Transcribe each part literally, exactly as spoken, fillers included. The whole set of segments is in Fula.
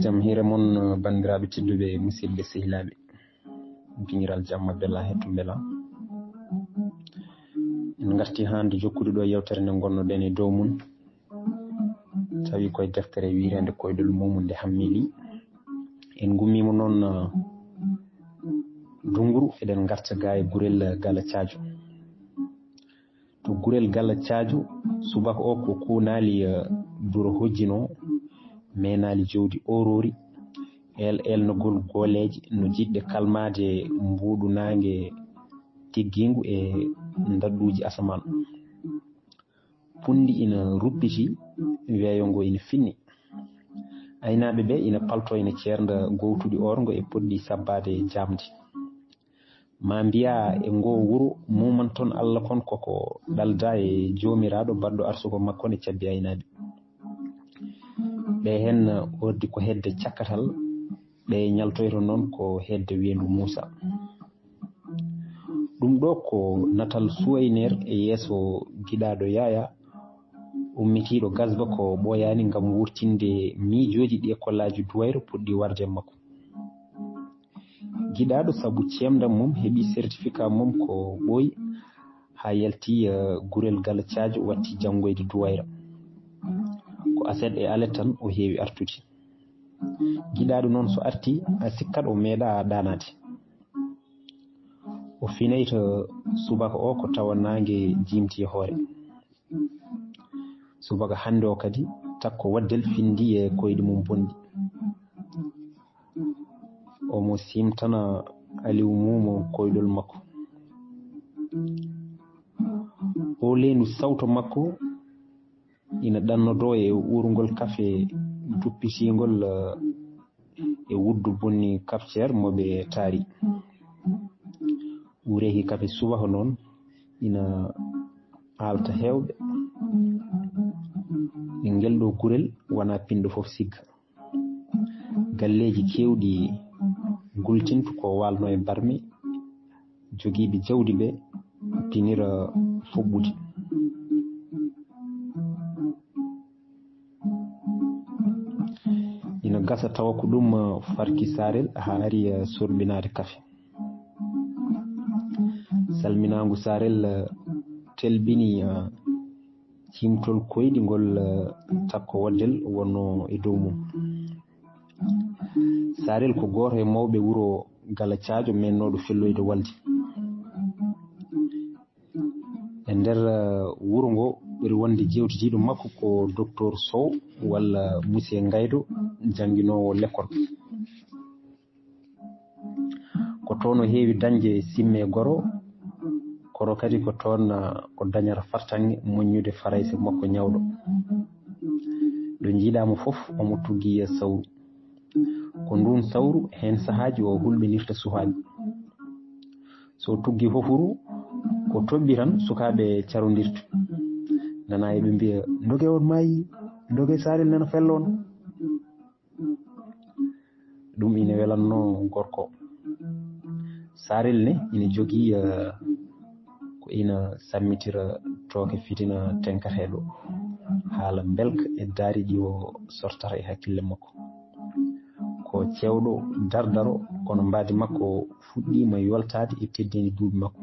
Jam hiire mon, banndiraaɓe tedduɓe, musidɓe sehilaaɓe. Giñiral jamma bela hettu bela. En ngarti hannde jokkude ɗo yewtere nde ngonnoɗen e dow mum. Tawi koye deftere wiyeteende Koyɗol Mum nde Hammili. En ngummiima noon, uh, Dunguru, eɗen ngarta ga e gurel, uh, Gala Caajo. To gurel Gala Caajo, subaka o ko kuunaali, uh, duro hojjinoo, meenaali jawdi ooroori, el-, elnogol gooleeje no jiɗɗe kalmaade mbuuɗu naange tiggiingu e ndaɗɗuuji asamaan. Punndi ina ruppiti, weeyo ngo ina finni. Aynaaɓe ɓe ina paltoo, ina ceernda gowtuɗi orngo e poɗɗi sabbaade jaamndi. Ma mbiyaa e ngoo wuro muumanton Alla kon koko ɗalda e Joomiraaɗo baɗɗo arsuko makko ne cabbi aynaaɓe. Ɓe heen ordi ko hedde cakkatal, ɓe ñaltoyto noon ko hedde weendu Muusa. Ɗum ɗo ko natal Suwayneer e yeeso giɗaaɗo Yaya, ummitiiɗo Gasba ko ɓooyaani ngam wurtinde miijooji ɗi e kollaaju Duwayro puɗɗi warde e makko. Giɗaaɗo sabu ceemdam mum heɓi certificat mum ko ɓooyi haa yalti, eh, gurel Gala Caajo watti janngoyde Duwayra. Ko aset e alet tan o heewi artude. Giɗaaɗo noon so arti, a sikkat o meeɗa ɗaanaade. O fineyta subaka o ko tawa naange jiimti e hoore. Subaka hannde o kadi, takko waddel findi e koyɗi mum bonɗi. Omo siimtana Aliw Muumo koyɗol makko. O leendu sawto makko ina ɗannodoo e uurngol kafe duppitiingol, eh, e wuddu bunni kapceer mo ɓe taari. Uureeki kafe subaka noon ina aalta heewɓe. E ngel ɗo gurel wona pinɗo fof sigga. Galleeji keewɗi gultintu ko waalno e barme, jogiiɓe jawdi ɓe pinira foɓɓude. Ina gasa tawa ko ɗum, uh, farki Sarel haa ari, uh, sorɓinaade kafe. Salminaangu Sarel, uh, telbini, uh, ciimtol koyɗi ngol, uh, takko waddel wonno e dow mum. Sarel ko gooto e mawɓe wuro Gala Caajo mennooɗo felloyde walde. E nder, eh, wuro ngo ɓuri wonde jewtitiiɗo makko ko Doktor Sow walla Monsieur Ngaydo, jannginoowo lekkol. Ko toon o heewi dañde simme goro, kono kadi ko toon, eh, o dañata fartaŋŋe moƴƴude farayse makko ñawɗo. Ɗo njiiɗaa mo fof, omo tuggi e sawru. Ko nduun sawru, heen sahaaji o hulɓinirta suhaaɓe. So tuggi fofuru, ko toɓɓi tan sukaaɓe carondirta. Nana eɓe mbiya, "Ndoge on maayi, ndoge Sarel nana fella on." Ɗum ina welanno gorko. Sarel ne ina jogii, eh, ko ina sammitira tooke fitina tenkateeɗo. Haala mbelka e daari ɗi o sortata e hakkille makko. Ko cewɗo dardaro, kono mbaadi makko fuɗɗiima yoltaade e teddini duuɓi makko.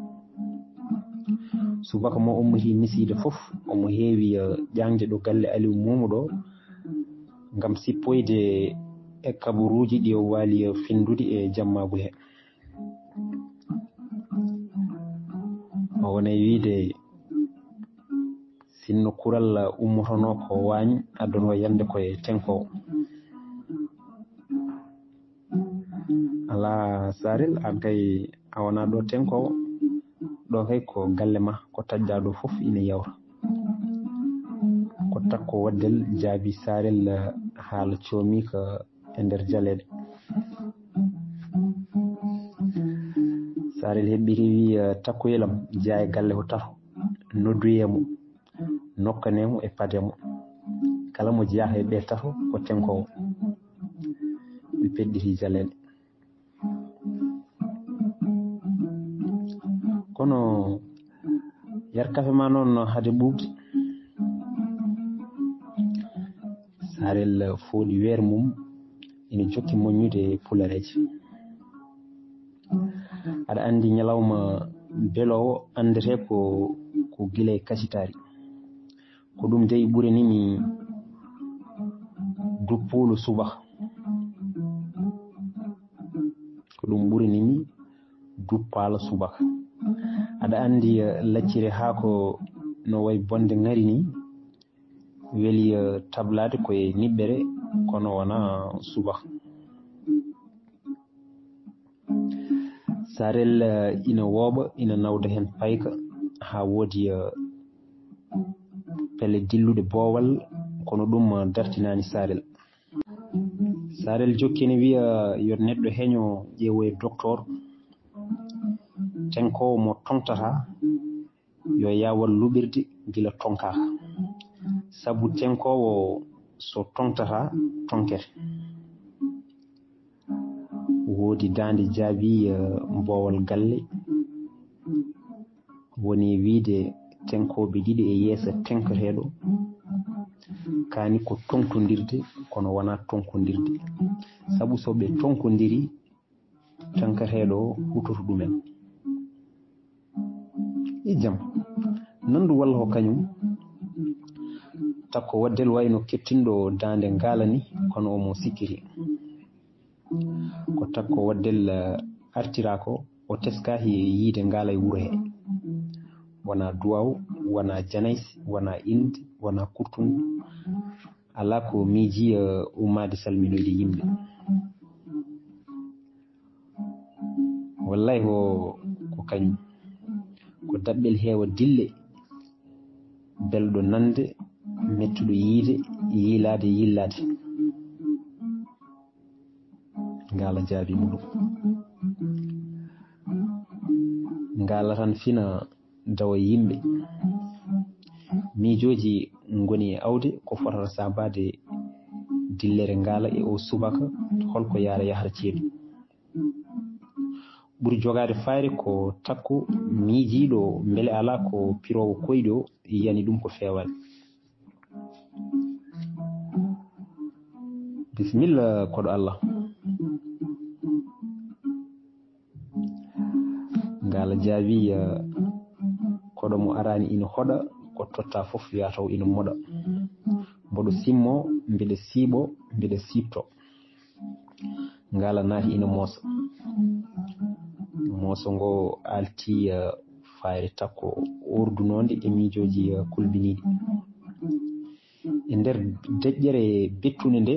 Subaka mo ummitii misiide fof, omo heewi, eh, ƴaŋde ɗo galle Aliw Muumo ɗo, ngam sippoyde e kaburuuji ɗi o waali, eh, finndude e jammaagu he. O wonay wiyde sinno kural ummotonoo ko waañ, addono yande ko e tenkoowo. Alaa Sarel, aan kay a wonaa ɗo tenkoowo. Ɗo kay ko galle ma, ko taƴɗaa ɗo fof ina yawta. Ko takko waddel jaabi Sarel haala coomiika e nder jaleeɗe. Sarel heɓɓiti wi, eh, "Takkoyel am, jeyaa e galle ko tato, nodduyee mo, nokkanee mo e paadee mo. Kala mo jeyata e ɓe tato ko tenkoowo." Ɓe peɗɗiti jaleeɗe. Kono yar kafe ma noon no hade ɓuuɓde. Sarel fooɗi weer mum, ina jokki moññude pulareeje. Aɗa anndi ñalawma beloowo anndetee ko, ko gila e kacitaari. Ko ɗum dey ɓuranimi duppuulu subaka. Ko ɗum ɓuranimi duppaala subaka. Aɗa anndi, eh, lacciri haa ko no way bonde ŋari ni, weli, eh, tablaade ko e niɓɓere, kono wona subaka. Sarel, eh, ina wooɓa, ina nawda heen payka, haa woodi, eh, pelle dilluɗe boowal, kono ɗum, eh, dartinaani Sarel. Sarel jokki ene wiya yo neɗɗo heño ƴeewoye doktor, teŋkoowo mo toŋtata, yo yawal luɓirde gila toŋkaaka. Sabu teŋkoowo so toŋtata, toŋkete. Woodi daande jaabi, eh, boowal galle. Woni wiide teŋkooɓe ɗiɗi e yeeso teŋketeeɗo. Kaani ko toŋtondirde, kono wonaa toŋkondirde. Sabu so ɓe toŋkondiri, teŋketeeɗo hutoto ɗumen. E jam, nandu walla ko kañum? Takko Waddel wayno kettinɗo daande ngaala ni, kono omo sikkiti. Ko Takko Waddel, eh, artira ko, o teskaahi e yiide ngaala e wuro he. Wona duwaw, wona janays, wona inde, wona kurtun. Alaa ko miiji, eh, ummaade salminoyde yimɓe. Wallay ko, ko kañum. Ko daɓɓel heewa dille, belɗo nande, mettuɗo yiide, yiilaade, yillaade. Ngaala jaabi mo ɗum. Ngaala tan fina dawa yimɓe. Miijooji ngoni e awde ko fotata saabaade dillere ngaala e o subaka, holko yaara yahra ceeɗu. Ɓuri jogaade fayre ko Takko miijiiɗo mbele alaa ko piroowo koyɗo yani ɗum ko feewaani. Bisimilla, koɗo Allah. Ngaala jaabi, eh, koɗo mo araani ina hoɗa, ko totta fof wiya taw ina moɗa. Mboɗo simmo, mbiɗa siiɓo, mbiɗa siipto. Ngaala naati ina moosa. Mooso ngo alti, eh, fayre Takko ordunoonde e miijooji, eh, kulbiniiɗi. E nder deƴƴere bettunde nde,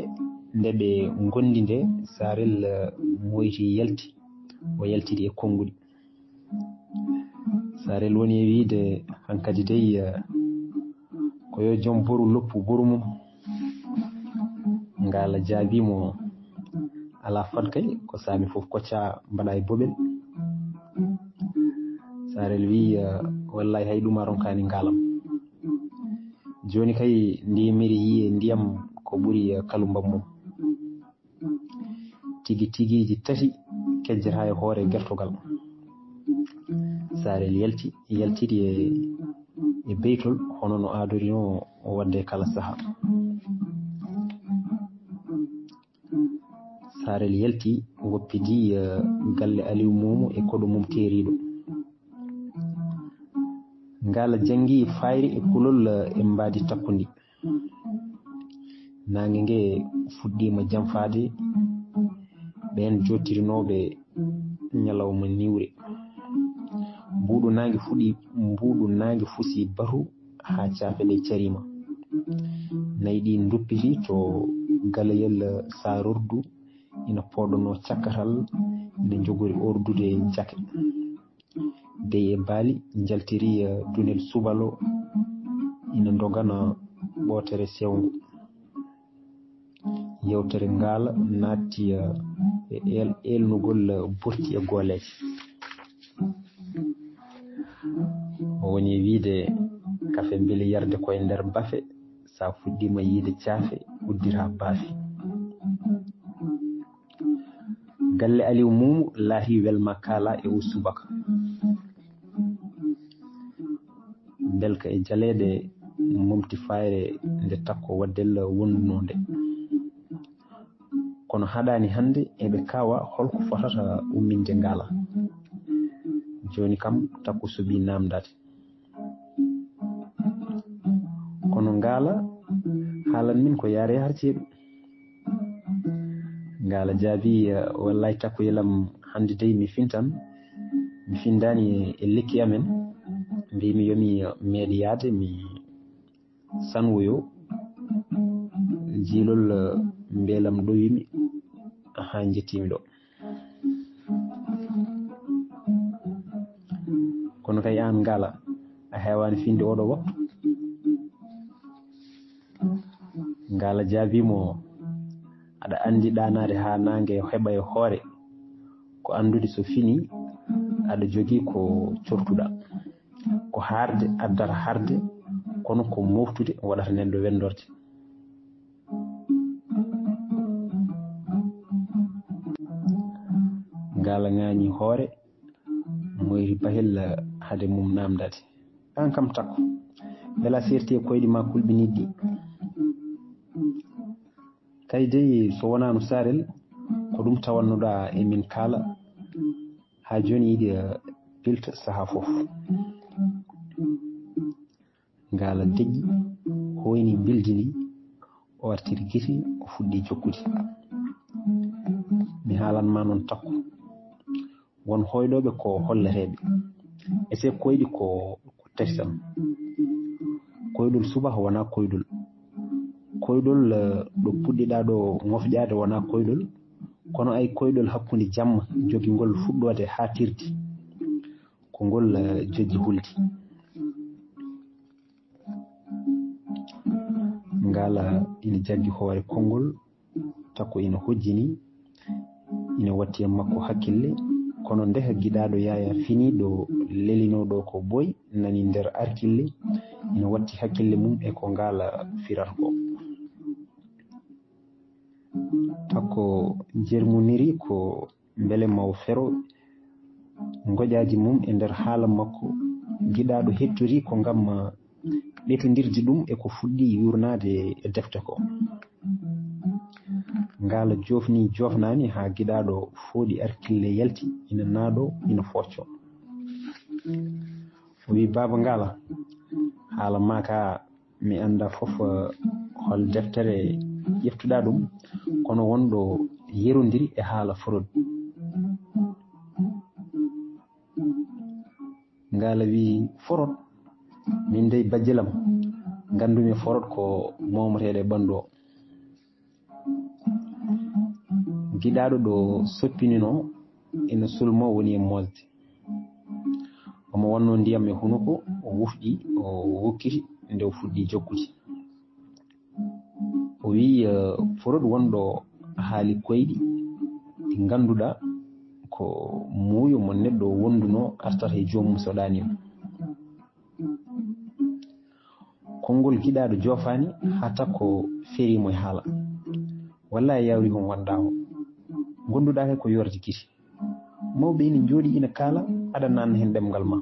nde ɓe ngondi nde, Sarel, eh, moyti yalti. O yaltiri e konnguɗi. Sarel woni e wiide hankadi dey, eh, ko yo joom boru loppu boru mum. Ngaala jaabi mo, alaa fad kay, ko saami fof kocca mbaɗa e boɓel. Sarel wi, eh, wallay hay ɗum a ronkaani ngaalam. Jooni kay ndi miri yiye ndiyam ko ɓuri, eh, kalumbam mum. Tigi tigiiji tati kejjata e hoore gertogal. Sarel yalti, yaltiri e, e beytol hono no aadorino o waɗde kala saha. Sarel yalti woppidi, eh, galle Aliou Momo e koɗo mum teeriiɗo. Ngaala janngi fayre e kulol, eh, e mbaadi takkundi. Naange nge fuɗɗiima jamfaade, ɓeen jottirinooɓe ñalawma niwre. Mbuuɗu naange fuɗi, mbuuɗu naange fusi batu haa caafe ɗe cariima. Nayi ɗi nduppiti to galayel saarordu, ina pooɗonoo cakkatal, ina njogori ordude jake. Dey e baali njaltiri, eh, dunel subalo ina ndogana ɓootere sewngo. Yewtere ngaala naatti, eh, e el-, elnugol, eh, burti e gooleeje. O woni e wiide kafe mbeli yarde koye nder bafe, sa fuɗɗiima yiide caafe, uddira baafe. Galle Aliou Moumou laati welma kaala e o subaka. Mbelka e jaleeɗe momti fayre nde Takko Waddel wonduno nde. Kono haɗaani hannde eɓe kawa holko fotata umminde ngaala. Jooni kam, Takko suɓii naamndaade. Kono ngaala, haalan min ko yaare har ceeɗu. Ngaala jaabii, "Wallaay, Takko yelam, hannde dey mi fintan. Mi finndaani e lekki amen. Mbiimi yo mi meeɗ yahde, mi sanwoyo, jiilol, eh, mbeelam ɗowimi haa njettiimi ɗo. Kono kay aan ngaala, a heewaani finde oɗo waktu." Ngaala jaabii mo, "Aɗa anndi ɗaanaade haa naange heɓa e hoore, ko anndude so fini aɗa jogii ko cortuɗa. Ko haarde addata harde, kono ko moftude waɗata neɗɗo wenndorde." Ngaala ŋaañi hoore, moyri bahel hade mum naamndaade. "Aan kam, Takko, mbela seerti e koyɗi ma kulɓiniiɗi ɗi? Kay dey, so wonaano Sarel, ko ɗum tawannoɗaa e min kaala, haa jooni iɗi, eh, pilta sahaa fof." Ngaala deƴƴi, hoyni bildi ndi, o artiri gite, o fuɗɗi jokkude. "Mi haalan ma noon, Takko. Won hoyɗooɓe ko holleteeɓe. Ese koyɗi ko, ko tati tan. Koyɗol subaka wonaa koyɗol. Koyɗol, eh, ɗo puɗɗiɗaa ɗo ŋofƴaade wonaa koyɗol. Kono ay koyɗol hakkunde jamma jogingol fuɗɗoode haa tirdi, ko ngol, eh, jojji huldi." Ngaala ina jaggi hoore konngol, Takko ina hojjini, ina watti e makko hakkille, kono ndeha giɗaaɗo Yaaya fini ɗo lelinoo ɗo ko boy nani nder arkille, ina watti hakkille mum e ko ngaala firata ko. Takko jermuniri ko mbele ma o fero ngoƴaaji mum e nder haala makko, giɗaaɗo hettori ko ngam ɓetondirde ɗum e ko fuɗɗi yuurnaade e defte ko. Ngaala joofni joofnaani haa giɗaaɗo fooɗi arkille yalti, ina naaɗo, ina foocco. O wi, "Baaba Ngaala, haala ma ka mi annda fof, eh, hol deftere ƴeftuɗaa ɗum, kono wonɗo yerondiri e haala Forood." Ngaala wi, "Forood? Min dey bajjelam, nganndumi Forood ko moomoteeɗo e ɓanndu o." Giɗaaɗo ɗo soppininoo ina sulmoo, woni e moosde. Omo wannoo ndiyam e hunuko, o wufɗi, o wukkiti nde o fuɗɗi jokkude. O wiyi, eh, "Forood, wonɗo haali koyɗi ɗi ngannduɗaa ko muuyo mo neɗɗo wondunoo artata e joomum so ɗaaniima." Konngol giɗaaɗo joofaani haa Takko ferii mo e haala. "Wallaahi, yawri hon wonɗaa o. Ngonnduɗaa kay ko yoorde gite. Mawɓe ina njooɗii ina kaala, aɗa naatna heen ɗemngal ma.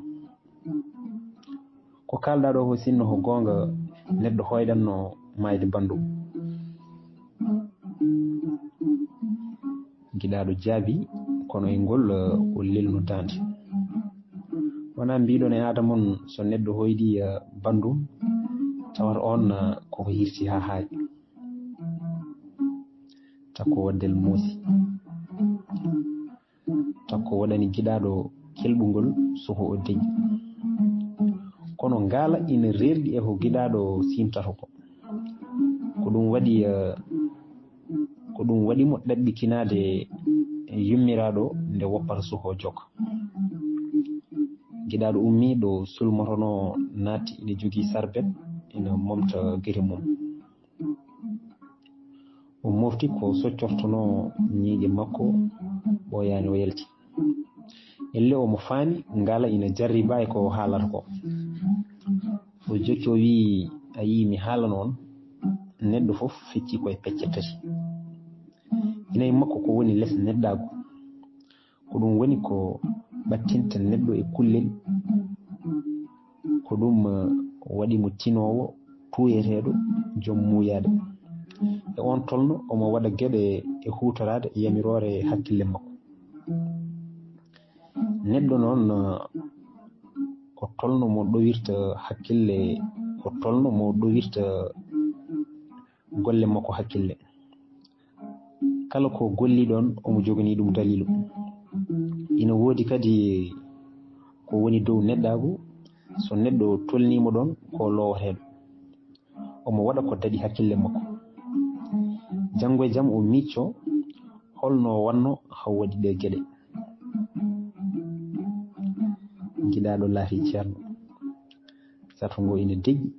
Ko kaalɗaa ɗo ko sinno ko goonga, neɗɗo hoyɗanno maayde banndum." Giɗaaɗo jaabii, kono e ngol, eh, o lelno daande. "Wonaa mbiɗon e aada mon, so neɗɗo hoyɗii, eh, banndum, tawata oon, eh, koko hirsi haa haaɗi." Takko waddel moosi. Takko waɗani giɗaaɗo kelɓungol soko o deƴƴi. Kono ngaala ina reerɗi e ko giɗaaɗo siimtata ko. Ko ɗum waɗi, eh, ko ɗum waɗi mo ɗaɓɓitinaade yummiraaɗo nde woppata soko o jokka. Giɗaaɗo ummii ɗo sulmotonoo, naatti, ina jogii sarbet, ina momta gite mum. O mofti ko soccortonoo ñiiƴe makko, ɓooyaani, o yalti. Ellee omo faami ngaala ina jarriba e ko o haalata ko. O jokki o wiyi, "A yii, mi haalano on, neɗɗo fof feccii ko e pecce tati. Ina e makko ko woni les neɗɗaagu. Ko ɗum woni ko ɓattinta neɗɗo e kullel. Ko ɗum, eh, waɗi mo tinoowo, tuuyeteeɗo, joom muuyaade. E oon tolno omo waɗa geɗe e huutoraade yamiroore hakkille makko. Neɗɗo noon, ko tolno mo ɗowirta hakkille, ko tolno mo ɗowirta golle makko hakkille. Kala ko golli ɗoon, omo joganii ɗum daliilu. Ina woodi kadi ko woni dow neɗɗaagu, so neɗɗo tolniima ɗoon, ko loowateeɗo. Omo waɗa ko daɗi hakkille makko. Janngo e jam o miiccoo holno o waɗnoo haa o waɗi ɗee geɗe. Giɗaaɗo laatii ceerno. Sato ngo ina deƴƴi.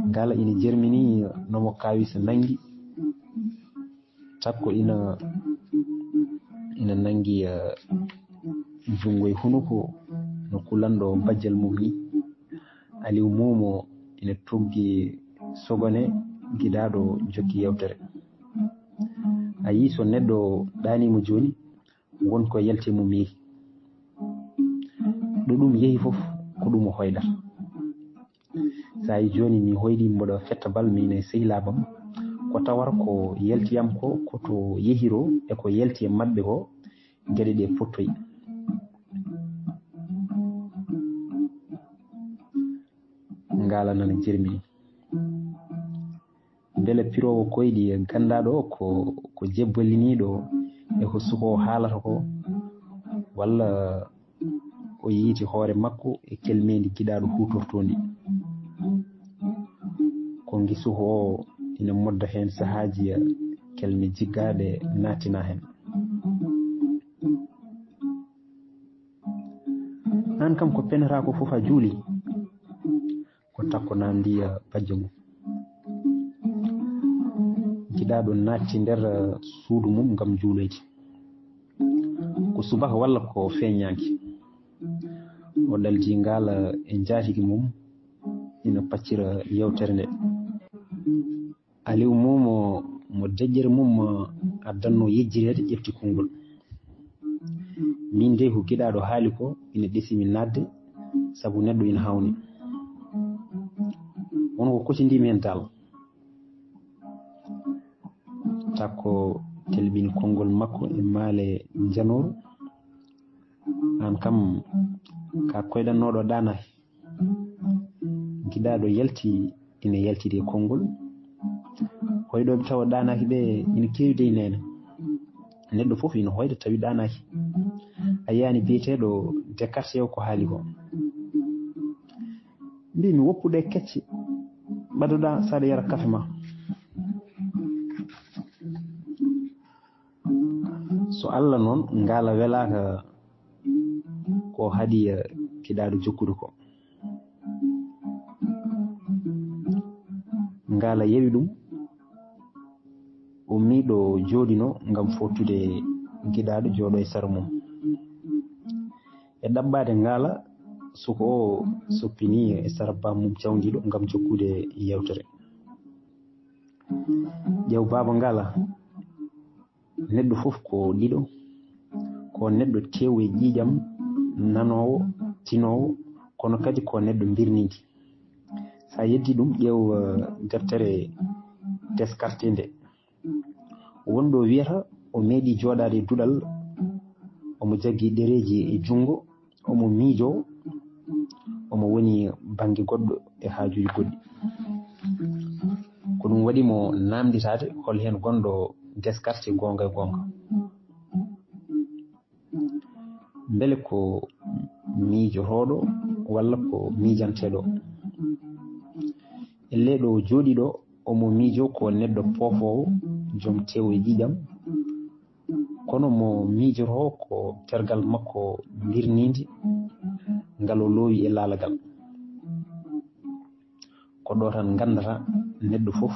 Ngaala ina jermini no mo kaawisa nanngi. Takko ina, ina nanngi, eh, junngo e hunuko no kulanɗo bajjal mum ni. Aliw Muumo ina tuggi sogone, giɗaaɗo jokki yewtere. A yii so neɗɗo ɗaaniima jooni, won ko yalti mum yehi. Ɗo ɗum yehi fof, ko ɗum o hoyɗata. So a yii jooni mi hoyɗi mboɗo fetta bal, miin e sehilaaɓe am, ko tawata ko yalti am ko, ko to yehiroo e ko yalti e maɓɓe ko, geɗe ɗe pottoyi. Ngaala nana jermini. Mbele piroowo koyɗi e ganndaaɗo o ko, ko jebbaliniiɗo e ko suko o haalata ko, walla o yiyti hoore makko e kelmeendi giɗaaɗo huutortoondi? Ko ngisu o ina modda heen sahaaji, kelme jiggaaɗe naattina heen. Aan kam ko penataa ko fof a juuli, ko takko naamndi, eh, bajjo mum. Giɗaaɗo naatti nder, eh, suudu mum ngam juuloyde. Ko subaka walla ko feeñaanke? O ɗaldi ngaala e njaatigi mum ina paccira yewtere nde. Aliw Muumo, mo deƴƴere mum addanno yejjireede, ƴefti konngol. Miin dey ko giɗaaɗo haali ko ina ɗesimi naatde, sabu neɗɗo ina hawni. Won ko kocindiimi heen dal. Takko telɓini konngol makko e maale njanooru. Aan kam ka koyɗannooɗo ɗaanaaki. Giɗaaɗo yalti, ina yaltidi e konngol. Hoyɗooɓe tawa ɗaanaaki ɓe ina keewi dey neene. Neɗɗo fof ina hoyɗa tawi ɗaanaaki. A yiyaani biyeteeɗo Descartes o ko haali ko. Mbii mi woppuɗe kecce, ɓadoɗa saɗa yara kafe ma. So Allah noon, ngaala welaaka ko haɗi, eh, giɗaaɗo jokkude ko. Ngaala yewi ɗum, o miiɗo jooɗino ngam fottude giɗaaɗo jooɗo e sara mum. E ɗaɓɓaade ngaala, suko o soppini e sara baammum cawndiiɗo ngam jokkude yewtere. Ƴeew baaba ngaala, neɗɗo fof ko ɗiɗo, ko neɗɗo teewu e ƴiiƴam, nanoowo, tinoowo, kono kadi ko neɗɗo mbirniindi. So a yeddii ɗum, ƴeew, eh, deftere Descartes nde. Won ɗo wiyata o meeɗi jooɗaade e duɗal, omo jaggi ɗereeji e junngo, omo miijoo, omo woni bannge goɗɗo e haajuuji goɗɗi. Ko ɗum waɗi mo naamnditaade hol heen gonɗo Descartes goonga e goonga. Mbele ko miijotooɗo walla ko miijanteeɗo? E ley ɗo o jooɗii ɗo, omo miijoo ko neɗɗo poofoowo, joom teewu e ƴiiƴam. Kono mo miijotoo ko tergal makko mbirniindi, ngal o loowi e laalagal. Ko ɗo tan nganndata neɗɗo fof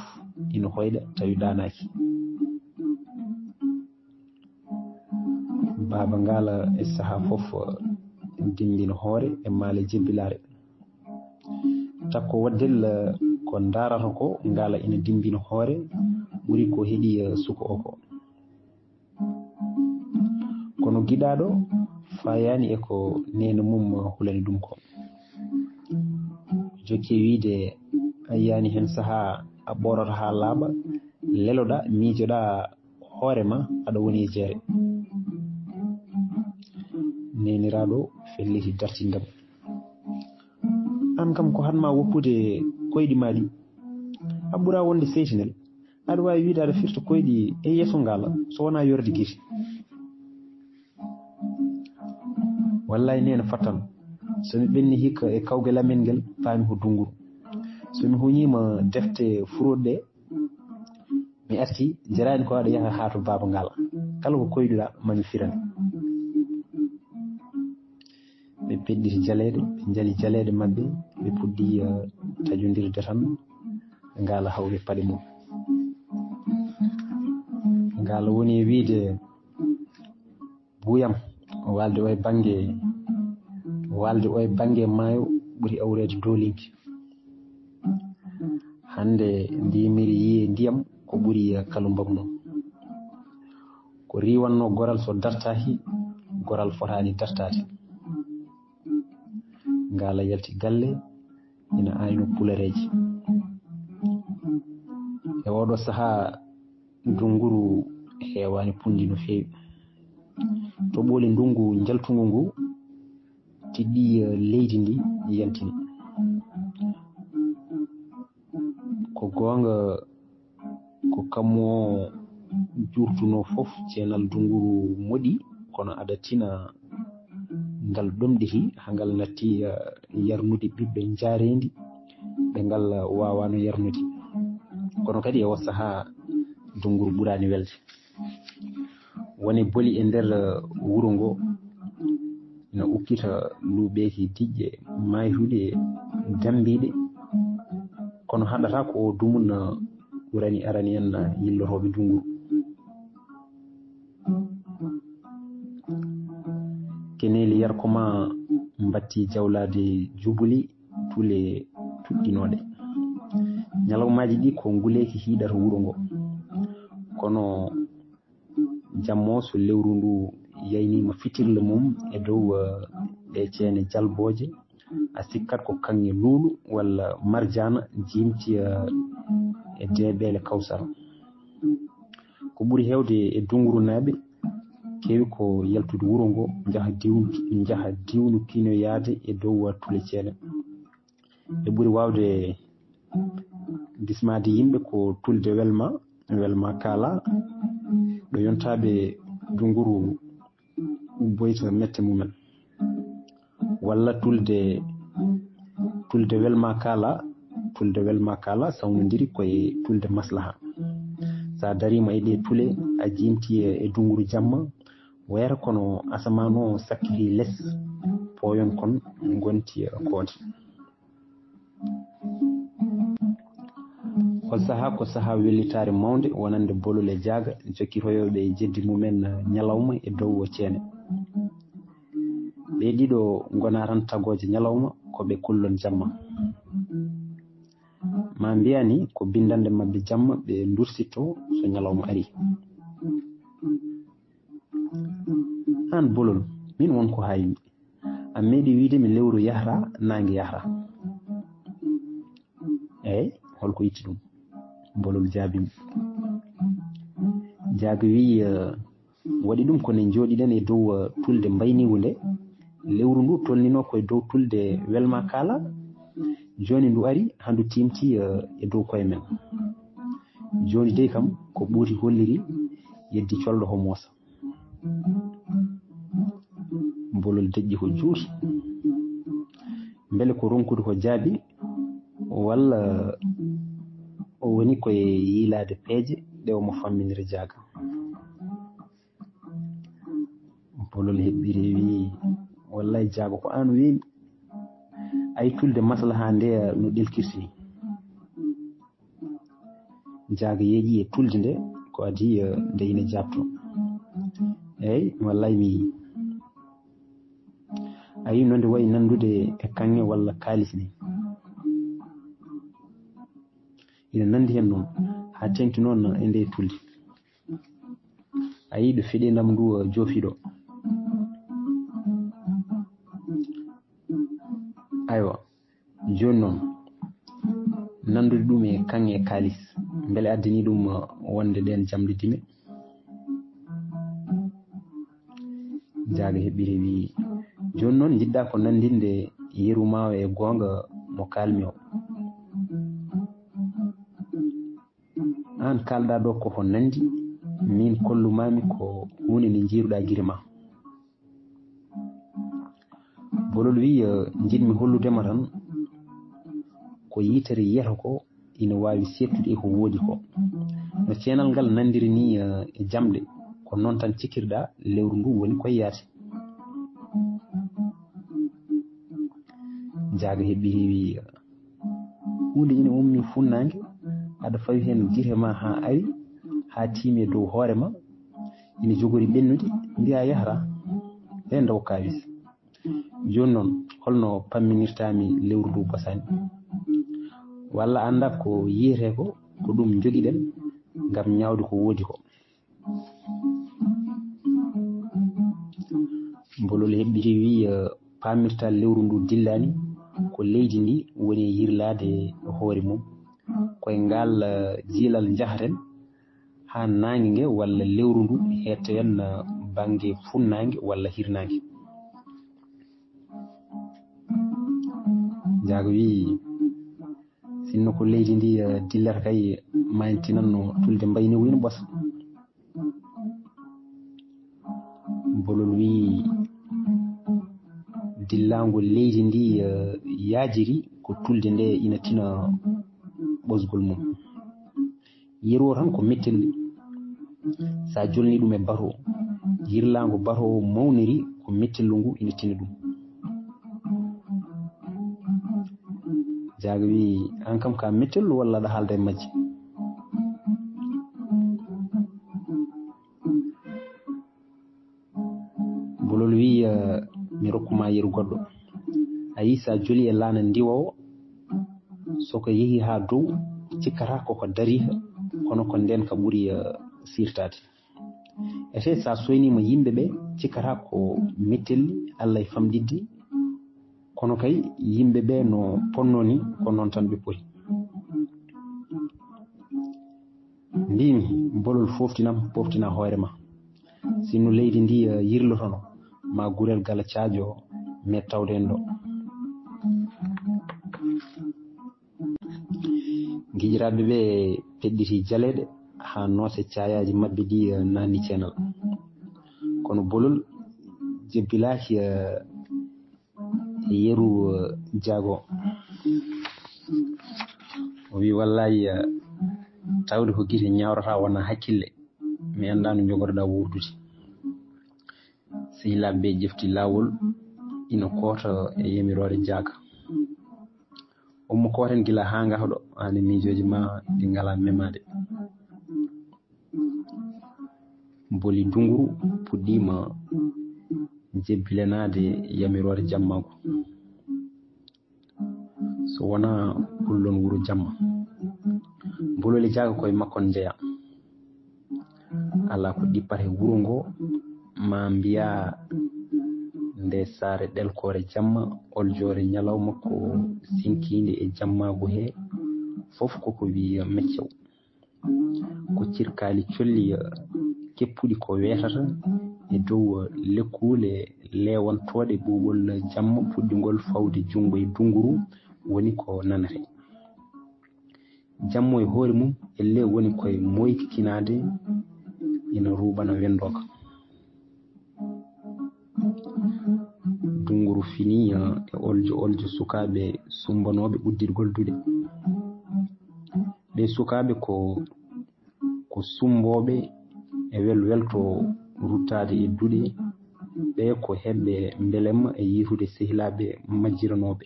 ina hoyɗa tawi ɗaanaaki. Baaba ngaala e sahaa fof dimbina hoore e maale jebbilaare. Takko waddel ko ndaarata ko ngaala ina dimbina hoore ɓuri ko heɗi suko o ko. Kono giɗaaɗo fayaani e ko neene mum hulani ɗum ko. Jokki e wiyde a yiyaani heen sahaa a ɓoorata haa laaɓa, leloɗaa, miijoɗaa hoore ma, aɗa woni e jeere. Neeniraaɗo felliti dartinde mo. Aan kam ko haɗ ma woppude koyɗi ma ɗi. A ɓuraa wonde seytinel. Aɗa waawi wiyde aɗa firta koyɗi e yeeso ngaala, so wonaa yorde gite. Wallay neene fattan. So mi ɓenni hikka e kawgel amen ngel, paami ko dunguru. So mi huñiima defte furoɗe ɗe, mi arti, jaraani ko aɗa yaha haa to baaba ngaala. Kala ko koyɗuɗaa, ma mi firane. Ɓe peɗɗiti jaleeɗe, ɓe njali jaleeɗe maɓɓe, ɓe puɗɗi, eh, taƴondirde tan, ngaala hawri paɗe mum. Ngaala woni e wiyde, "Buuyam, waalde o e bannge, waalde o e bannge maayo ɓuri awreede doolinki. Hannde ndi miri yiye ndiyam ko ɓuri kalumbam noon. Ko riiwanno goral so dartaaki, goral fotaani dartaade." Ngaala yalti galle, ina ayno pulareeji. E oɗo sahaa, dunguru heewaani punndi no feewi. To ɓooli ndungu njaltungu ngu tiɗɗi, eh, leydi ndi yaltini. Ko goonga, ko kammu o jurtunoo fof, ceenal dunguru moɗi, kono aɗa tina ngal ɗomɗiti, haa ngal natti, eh, yarnude ɓiɓɓe njaareendi, ɓe ngal waawaano yarnude. Kono kadi e oo sahaa, dunguru ɓuraani welde. Woni boli e nder, eh, wuro ngo, ina ukkita luuɓeeki diƴƴe, maaytuɗe, dammbiiɗe. Kono haɗata ko o dumun, eh, ɓurani arani en, eh, yillotooɓe dunguru. Keneeli yarko ma mbatti jawlaade jubuli tule tuɗɗinooɗe. Ñalawmaaji ɗi ko nguleeki hiiɗata wuro ngo. Kono jamma o, so lewru ndu yayniima fitirle mum e dow, eh, ɗe ceene jalbooje, a sikkat ko kaŋŋe luulu walla marjaana jiimti, eh, e deeɓeele kawsara. Ko ɓuri heewde e dungurunaaɓe keewi ko yaltude wuro ngo, njaha diwnu, njaha diwnu kinoyaade e dow tule ceene. Ɓe ɓuri waawde dismaade yimɓe ko tulde welma, welma kaala, ɗo yontaaɓe dunguru ubboyta mette mumen. Walla tulde, tulde welma kaala, tulde welma kaala sawnondiri koye tulde maslaha. So a dariima e ɗe tule, a jiimti e, e dunguru jamma, weera kono asamaan o sakkiti les, pooyon kon ngonti koode. O sahaa ko sahaa wellitaare mawnde wonande bolol e jaaga jokkitoyooɓe e jeddi mumen ñalawma e dow o ceene. Ɓe ɗiɗo ngonaa tan tagooje ñalawma, ko ɓe kullon jamma. Ma mbiyani ko binndannde maɓɓe jamma ɓe ndursitto so ñalawma ari. Aan bolol, min won ko haa yimɓe. A meeɗi wiyde mi lewru yahra, naange yahra. Eey, holko itti ɗum? Bolol jaabi mo. Jaaga wiyi, eh, waɗi ɗum ko ne njooɗiɗen e dow, eh, tulde mbayniigu nde. Lewru ndu tolnino ko e dow tulde welma kaala. Jooni ndu ari, handu tiimti, eh, e dow koye men. Jooni dey kam, ko ɓooti holliri, yeddi colɗo ko moosa. Bolol deƴƴi ko juuti. Mbele ko ronkude ko jaabi, walla o woni ko e yiilaade peeje ɗe omo famminira jaaga? Bolol heɓɓiri wiyi, "Wallay jaaga ko aan weeli. Ay tulde maslaha nde no ɗelkirti ni." Jaaga yeeƴi e tulde nde, ko adii, eh, nde ina jaabto. Eey, wallay mi yii. A yii no nde wayi nanndude e kaŋŋe walla kaalis ni. Ina nanndi heen noon, haa teeŋti noon e nde tulde. A yii ɗo feɗeendu am ndu, eh, joofi ɗo. Aywa, jooni noon, nanndude ɗum e kaŋŋe e kaalis. Mbele addani ɗum wonde ɗeen jamɗe dime? Jaaga heɓɓiri wi, "Jooni noon njiɗɗaa ko nanndinde yeru maa o e goonga mo kaalmi o. Aan kaalɗaa ɗo ko ko nanndi, miin kollumaami ko huunde nde njiiruɗaa gite maa." Bolol wi, "Eh, njiɗmi hollude ma tan ko yitere yeeso ko ina waawi seertude e ko woodi ko. No ceenal ngal nanndiri ni, eh, e jamɗe, ko noon tan cikkirɗaa lewru ndu woni koye yaasi." Jaaga heɓɓi heewi, "Huunde ina ummi funnaange, aɗa fawi heen gite ma haa awi, haa tiimi e dow hoore ma, ina jogori ɓennude, mbiyaa yahra, e ndaw kaawis. Jooni noon, holno pamminirtaami lewru ndu bosaani? Walla anndaa ko yiyetee ko, ko ɗum njogiɗen ngam ñaawde ko woodi ko?" Bolol heɓɓiti wi, eh, "Paamirta lewru ndu dillaani, ko leydi ndi woni e yirlaade hoore mum. Koye ngal, eh, jiilal njahaten haa naange nge walla lewru ndu heedtoyen, eh, bannge funnaange walla hirnaange." Jaaga wi, "Sinno ko leydi ndi, eh, dillata kay, ma en tinanno tulde mbayni wino ɓosa." Bolol wi, "Dillaango leydi ndi, eh, yaajiri ko tulde nde ina tina ɓosgol mum. Yeru o tan ko mettelli. Sa jolni ɗum e bato, yirlaango bato o mawniri ko mettellu ngu ina tina ɗum." Jaaga wi, "Aan kam ka mettellu walla aɗa haalda e majje?" Bolol wi, eh, "Mi rokku ma yeru goɗɗo. A yii sa joli e laana ndiwa o, so ko yehi haa dow, cikkata ko ko dari, kono ko ndeen ka ɓuri, eh, sirtaade. Ete sa soyniima yimɓe ɓe, cikkata ko mettelli, Allah e famɗidde, kono kay yimɓe ɓe no ponno ni, ko noon tan ɓe poti." Mbimi, "Bolol, fooftinam, fooftina hoore ma. Sinno leydi ndi, eh, yirlotono, ma gurel gala caajo, met tawde en ɗo." Giƴiraaɓe ɓe peɗɗiti jaleeɗe haa noose caayaaji maɓɓe ɗi, eh, naanni ceenal. Kono Bolol jebbilaaki, eh, e yeru, eh, jaago. O wi, "Wallahi, eh, tawde ko gite ñawrata wona hakkille, mi anndaa no njogorɗaa wuurdude." Sehilaaɓe ɓe ƴefti laawol ina koota e yamiroore jaaga. "Ummo kooten gila haa ngahɗo, aan e miijooji ma ɗi ngalaa memaade." Boli dunguru puɗɗiima jebbilanaade yamiroore jammaagu. So wonaa kullon wuro jamma, Bolol e jaaga koye makkon njeya. Alaa ko ɗippata e wuro ngo, ma mbiyaa nde saare ɗelkoore jamma, oljoore ñalawma ko sinkiinde e jammaagu he, fof koko wiya meccew. Ko cirkaali colli, eh, keppuɗi ko weetata e dow, eh, lekkuule leewantooɗe ɓuuɓol jamma puɗɗingol fawde junngo e dunguru woni ko nanata. Jamma e hoore mum elle woni koye moykinaade ina ruuɓana wenndooka. Dunguru fini, eh, e oljo oljo sukaaɓe sumbanooɓe uddirgol duɗe. Ɓe sukaaɓe ko, ko sumbooɓe e welwelto ruttaade e duɗe. Ɓe ko heɓɓe mbelemma e yiitude sehilaaɓe majjiranooɓe.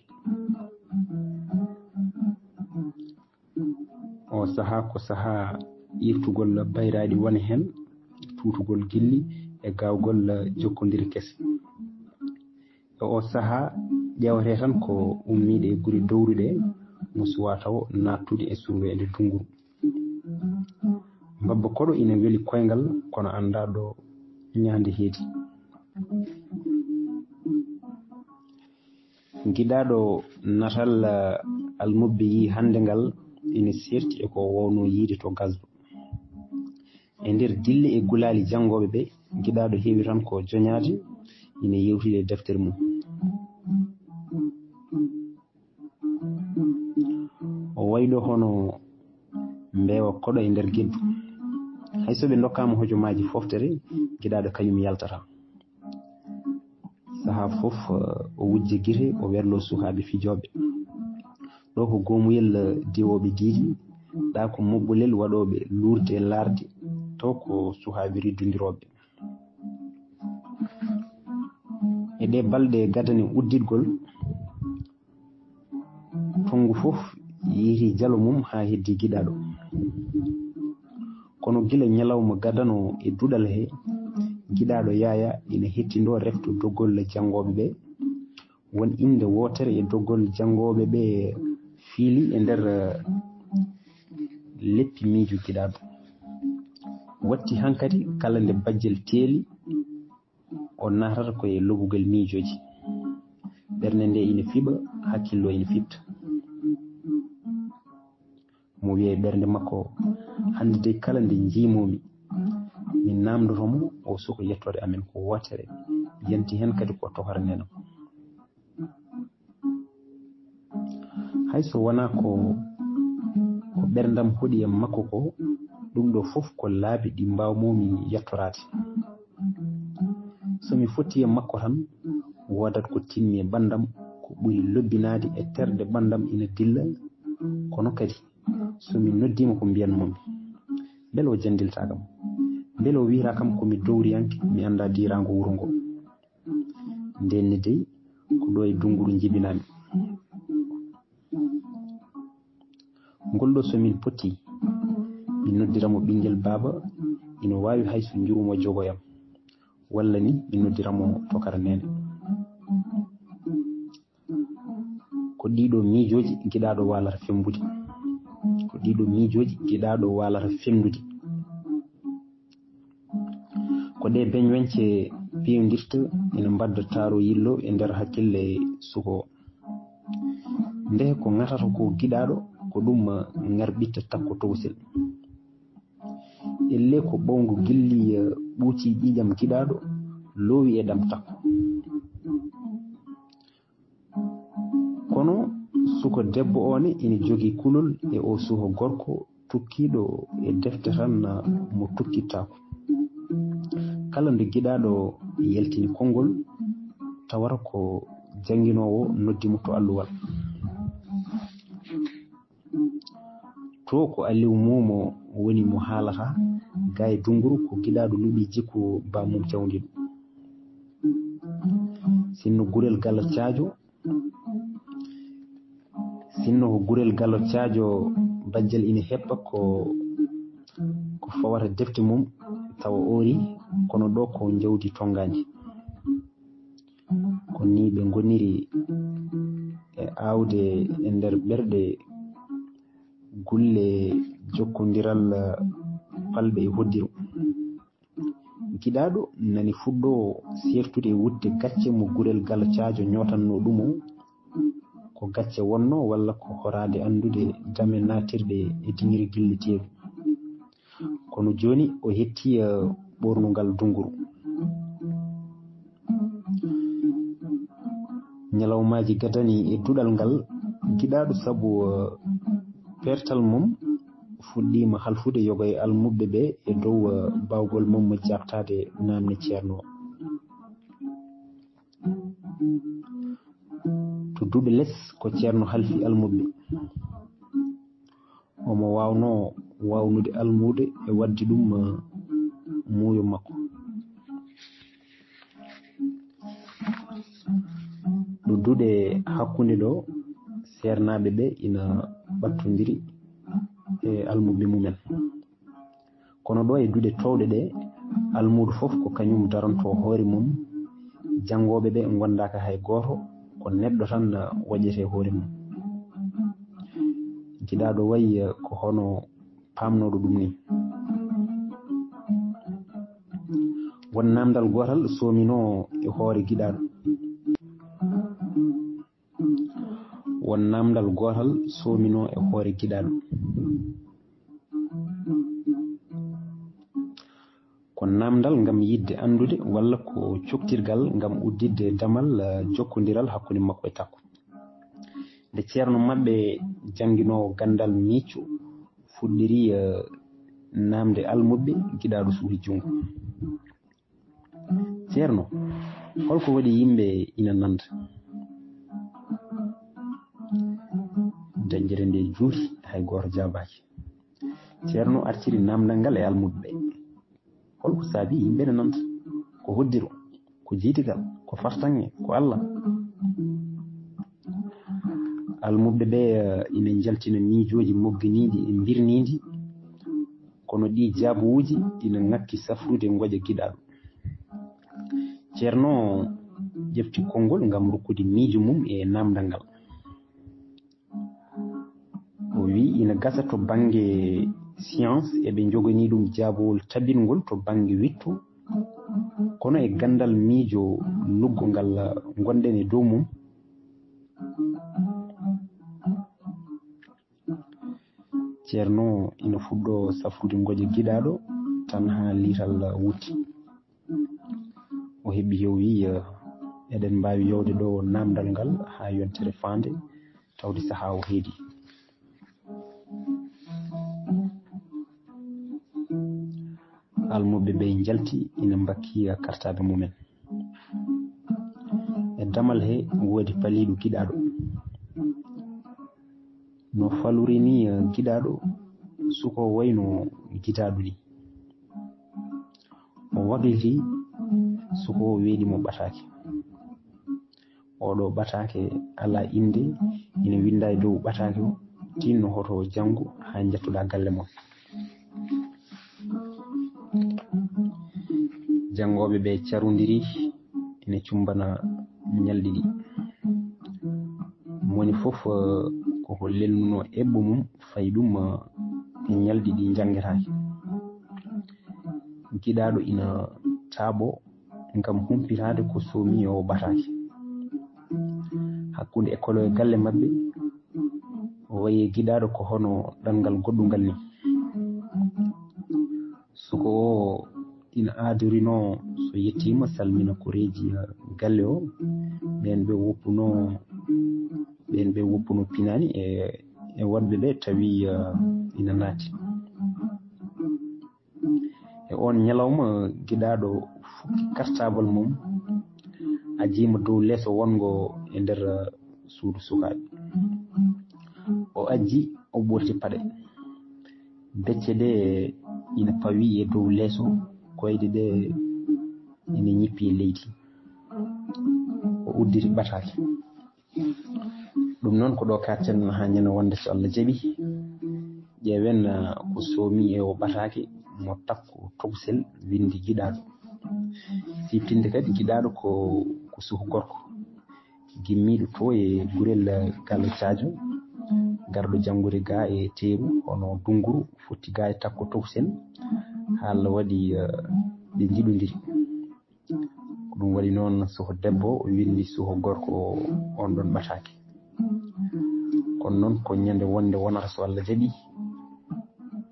O sahaa ko sahaa irtugol bayraaɗi wone heen, tuutugol gilli e gaawgol jokkondire kese. E o sahaa ƴeewetee tan ko ummiiɗe e gure dowruɗe mo suwaa taw naattude e surweende dunguru. Mbabba koɗo ina weli koyngal, kono anndaa ɗo ñaande heedi. Giɗaaɗo natal, eh, almubbe yii hannde ngal, ina seerti e ko o waawnoo yiyde to Gazba. E nder dille e gulaali janngooɓe ɓe, giɗaaɗo heewi tan ko joñaade, ina yeewtida e deftere mum. O wayi ɗo hono mbeewa koɗo e nder geddu. Hay so ɓe ndokkaama hojomaaji fooftere, giɗaaɗo kañum yaltata. Sahaa fof, eh, o wujja gite, o werloo sukaaɓe fijooɓe. Ɗo ko goomuyel, eh, diwooɓe diidi, ɗa ko moɓɓolel waɗooɓe luurde e laarde, to ko sukaaɓe riddondirooɓe. E ɗee balɗe gadane udditgol, tonngu fof yehi jalo mum haa heddii giɗaaɗo. Kono gila ñalawma gadano e duɗal he, giɗaaɗo Yaaya ina hettindoo refto doggol janngooɓe ɓe. Won innde wootere e doggol janngooɓe ɓe fiili e nder, eh, leppi miijo giɗaaɗo. Watti hankadi kala nde bajjel teeli, o naatata ko e loɓugel miijooji. Ɓernde nde ina fiɓa, hakkillo ina fiɓta. Mo wiya e ɓernde makko, hannde de kala nde njiimoomi, min naamndoto mo, o suka yettoode amen ko wootere, yanti heen kadi ko tokara nena. Hay so wonaa ko, ko ɓerndam hoɗi e makko ko, ɗum ɗo fof ko laabi ɗi mbaawmoomi yettoraade. So mi fotti e makko tan, woodat ko tinmi e ɓanndam, ko ɓuri lobbinaade e terɗe ɓanndam ina dilla. Kono kadi, so mi noddiima ko mbiyanmoomi? Mbele o janndiltaa kam? Mbele o wiyata kam ko mi dowriyanke, mi anndaa diiraango wuro ngo? Ndeen ne dey, ko ɗo e Dunnguru njibinaa-mi. Ngol ɗo so min potti, mi noddira mo ɓinngel baaba, ina waawi hay so njuru mo jogoyam, walla ni mi noddira mo tokara neene. Ko ɗiɗo miijooji giɗaaɗo waalata femmbude. Ko ɗiɗo miijooji giɗaaɗo waalata fenndude. Ko ɗe beñweñce piiwndirta ina mbadda taaro yillo e nder hakkille suko o. Nde ko ŋatata ko giɗaaɗo, ko ɗum ŋarɓitta takko towsel. Ellee ko ɓooyngu gilli, eh, ɓuuti ƴiiƴam giɗaaɗo, loowi e ɗam takko. Kono suko debbo o ne ina jogii kulol e o suko gorko tukkiiɗo e defte tan, eh, mo tukkittaako. Kala nde giɗaaɗo yaltini konngol, tawata ko jannginoowo noddi mo to alluwal. To ko Aliw Muumo woni mo haalata, ga e Dunnguru ko giɗaaɗo luɓi jikku ba mum cawndiɗo. Sinno gurel galo caajo, sinno ko gurel galo caajo bajjal ina heppa ko, ko fawata defte mum tawa oori, kono ɗo ko njawdi tonngaandi. Ko ni ɓe ngoniri e aawde e nder ɓerɗe gulle jokkondiral palɓe e hoddiru. Giɗaaɗo nani fuɗɗo seertude e wutte gacce mo gurel galo caajo ñootannoo ɗum o, ko gacce wonnoo walla ko horaade anndude dame naatirɗe e diŋiri gilleteeɗo. Kono jooni o hetti, eh, ɓoornungal Dunnguru. Ñalawmaaji gadani e duɗal ngal giɗaaɗo sabu, eh, peertal mum fuɗɗiima halfude yoga e almuɓɓe ɓe e dow, eh, baawgol mum mo jaabtaade naamne ceerno o. To duɗe les ko ceerno halfi almuɓɓe. Omo waawnoo waawnude almuude e waɗde ɗum, eh, muuyo makko. Ɗo duɗe hakkunde ɗo, seernaaɓe ɓe ina ɓattondiri e almuɓɓe mumen. Kono ɗo e duɗe toowɗe ɗe, almuudo fof ko kañum daranto hoore mum, janngooɓe ɓe ngondaaka hay gooto, ko neɗɗo tan waƴete hoore mum. Giɗaaɗo wayi ko hono paamnooɗo ɗum ni. Won naamndal gootal soominoo e hoore giɗaaɗo. Won naamndal gootal soominoo e hoore giɗaaɗo. Namdal ngam yiɗde anndude walla ko coktirgal ngam udditde damal, eh, jokkondiral hakkunde makko e takko. Nde ceerno maɓɓe jannginoowo ganndal miijo fuɗɗiri, eh, naamde almuɓɓe, giɗaaɗo suuhi junngo. "Ceerno, holko waɗi yimɓe ina nanda?" Dañjere nde juuti, hay gooto jaabaaki. Ceerno artiri naamndal ngal e almuɓɓe ɓe. "Holko saabi yimɓe ene nanda? Ko hoddiro? Ko jiytigal? Ko fartaŋŋe? Ko Allah?" Almuɓɓe ɓe, eh, ina njaltina miijooji mogginiiɗi e mbirniiɗi, kono ɗi jaabuwuuji ina ŋakki safrude ngoƴa giɗaaɗo. Ceerno ƴefti konngol ngam rokkude miijo mum e naamndal ngal. O wi ina gasa to bannge science eɓe njoganii ɗum jaabowol tabitngol, to bannge wiɗto, kono e ganndal miijo luggo ngal ngonɗen e dow mum. Ceerno ina fuɗɗo safrude ngoƴa giɗaaɗo tan haa liital wutti. O heɓi yo wi, eh, "Eɗen mbaawi yowde ɗo naamndal ngal haa yontere faande, tawde sahaa o heedi." Almuɓɓe ɓe njalti ina mbakki kartaabe mumen. E damal he woodi paliiɗo giɗaaɗo. No falori ni, eh, giɗaaɗo, suko wayno giɗaaɗo ni. O wakliti, suko weeɗi mo ɓataake. Oɗo ɓataake alaa innde, ina winnda e dow ɓataake o, "Tinno hoto janngo haa njettoɗaa galle mon." Janngooɓe ɓe carondiri ina cumbana ñalɗi ɗi. Moni fof, eh, koko lelnuno eɓɓo mum fayi ɗum, eh, e ñalɗi ɗi njanngetaake. Giɗaaɗo ina taaɓo ngam humpitaade ko soomi o ɓataake. Hakkunde école e galle maɓɓe, o wayi e giɗaaɗo ko hono ɗanngal goɗɗungal ni. Suko o ina aadorino so yettiima salmina koreeji galle o, ɓeen ɓe woppuno, ɓeen ɓe woppuno pinaani e, e waɗɓe ɓe tawi, eh, ina naati. E oon ñalawma, giɗaaɗo fukki kartabal mum, ajjiima dow leeso wonngo e nder suudu sukaaɓe. O ajji, o ɓorti paɗe. Becce ɗe ina pawi e dow leeso, koyɗe ɗe ina ñippi e leydi. O udditi ɓataake. Ɗum noon ko ɗo katten haa ñande wonde so Allah jaɓi. Ƴeewen, ah, ko soomi e o ɓataake mo takko tokosel winndi giɗaaɗo. Siftinde kadi giɗaaɗo ko, ko suhu gorko. Gimmiiɗo to e gurel, eh, Gallo Caajo, garɗo janngude ga e teeru, hono Dunguru, fotti ga e takko tokosel. Haa Allah waɗi, eh, ɓe njiɗondiri. Ko ɗum waɗi noon, suho debbo o winndi suho gorko on ɗon ɓataake. Kono noon, ko ñande wonde wonata, so Allah jaɓi,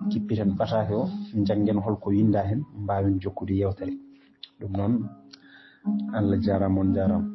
kippiten ɓataake o, njanngen holko winnda heen, mbaawen jokkude yeewtere. Ɗum noon, Allah jaaraama, on njaaraama.